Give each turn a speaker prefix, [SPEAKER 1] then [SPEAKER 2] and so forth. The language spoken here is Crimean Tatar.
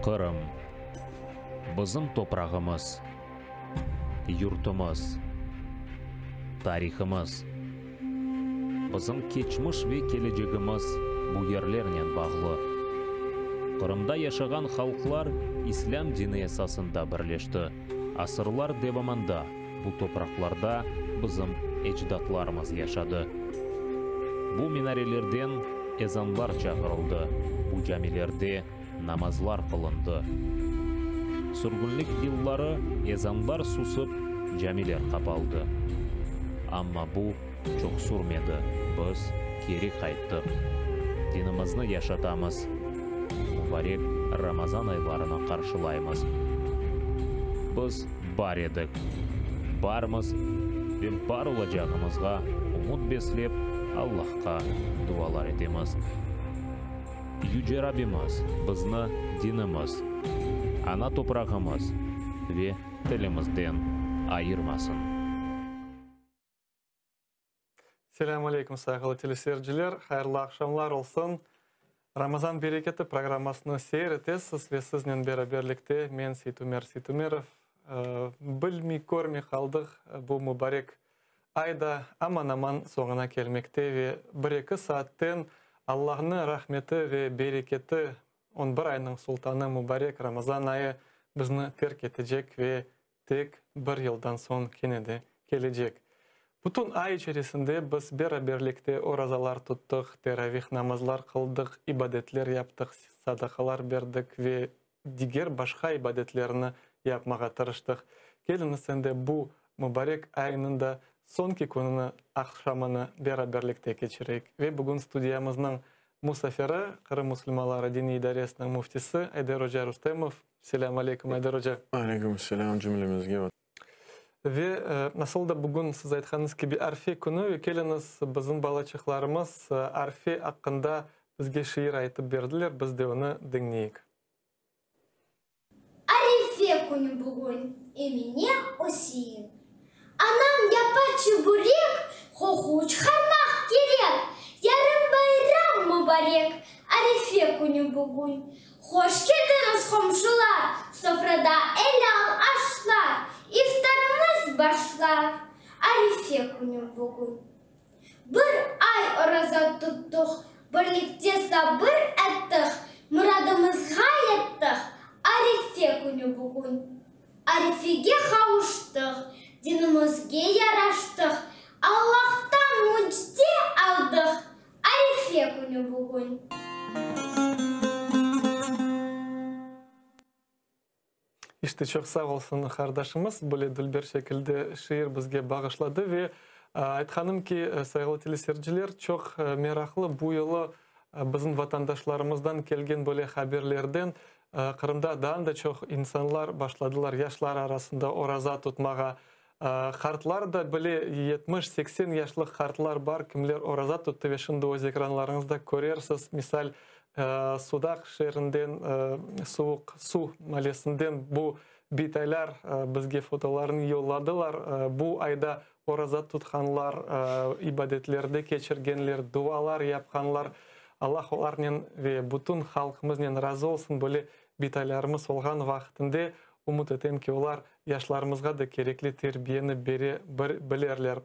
[SPEAKER 1] Qırım. Bizim toprağımız, yurtumız, tarihımız. Bizim keçmiş ve kelecegimiz bu yerlernen bağlı. Qırımda yaşağan halqlar İslâm dini esasında birleşti. Asırlar devamında bu topraqlarda bizim ecdatlarımız yaşadı. Bu minarelerden ezanlar çağırıldı, bu camilerde namazlar qılındı. Sürgünlik yılları ezanlar susıp, camiler qapaldı. Amma bu çoq sürmedi, biz keri qayttıq. Dinimizni yaşatamız, mubarek Ramazan aylarını qarşılaymız. Biz bar edik, barmız ve bar olacağımızğa ümüt beslep, Allahqa dualar etemiz. Yüce Rabbimiz bizni dinimiz, ana toprağımız ve tilimizden ayırmasın.
[SPEAKER 2] Selâm aleyküm, sayğılı teleseyirciler! Hayırlı aqşamlar olsun! Ramazan bereketi programmasını seyir etesiz ve siznen beraberlikte men, Seytumer Seytumerov. Bilmey, körmey qaldıq, bu mubarek ay da aman-aman soñuna kelmekte ve bir-eki saatten Allahnıñ rahmeti ve bereketi, on bir aynıñ sultanı mubarek Ramazan ayı bizni terk etecek ve tek bir yıldan soñ kene de kelecek. Bütün ay içerisinde biz beraberlikte orazalar tuttıq, teravih namazlar qıldıq, ibadetler yaptıq, sadaqalar berdik ve diger başqa ibadetlerni yapmağa tırıştıq. Keliñiz endi bu mubarek aynıñ da soñki kününi, aqşamını beraberlikte keçireyik. Ve bugün studiyamıznıñ musafiri, Qırım musulmanları diniy idaresiniñ müftisi Ayder oca Rustemov. Selâm aleyküm, Ayder oca.
[SPEAKER 3] Aleyküm selâm cümlemizge.
[SPEAKER 2] Ve nasıl da bugün siz aytqanıñız kibi arfe künü ve keliñiz bizim balaçıqlarımız arfe aqqında bizge şiir aytıp berdiler, biz de onı diñleyik.
[SPEAKER 4] Arife künü bugün, Emine Üsein. Anam yapa çiburek, qoqu çıqarmaq kerek, Yarın bayram mubarek, Arife künü bugün. Hoş keldiñiz, qomşular, Sofrada elâl aşlar, İftarımız başlar, Arife künü bugün. Bir ay oraza tuttuq, Birlikte sabır ettik, Muradımızğa yettik, Arife künü bugün. Arifege qavuştıq, Dinimizge yaraştıq, Allahtan mücde aldıq, Arife künü bugün.
[SPEAKER 2] İşte, çoq sağ olsun qardaşımız, böyle dülber şekilde şiir bizge bağışladı ve aytqanım ki, sayğılı teleseyirciler, çoq meraqlı bu yılı bizim vatandaşlarımızdan kelgen böyle haberlerden Qırımda daa da çoq insanlar başladılar yaşlar arasında oraza tutmağa. Qartlar da bile, 70, 80 yaşlı qartlar bar, kimler oraza tuttı ve şimdi öz ekranlarıñızda körersiz, misal, Sudaq şeerinden, Suvuq Suv malesinden bu bitaylar bizge fotolarını yolladılar. Bu ayda oraza tutqanlar, ibadetlerde keçirgenler, dualar yapqanlar. Allah olarnen ve bütün halqımıznen razı olsun, böyle bitaylarımız olğan vaqtında ümüt etem ki, olar yaşlarımızğa da kerekli terbiyeni bere bilerler.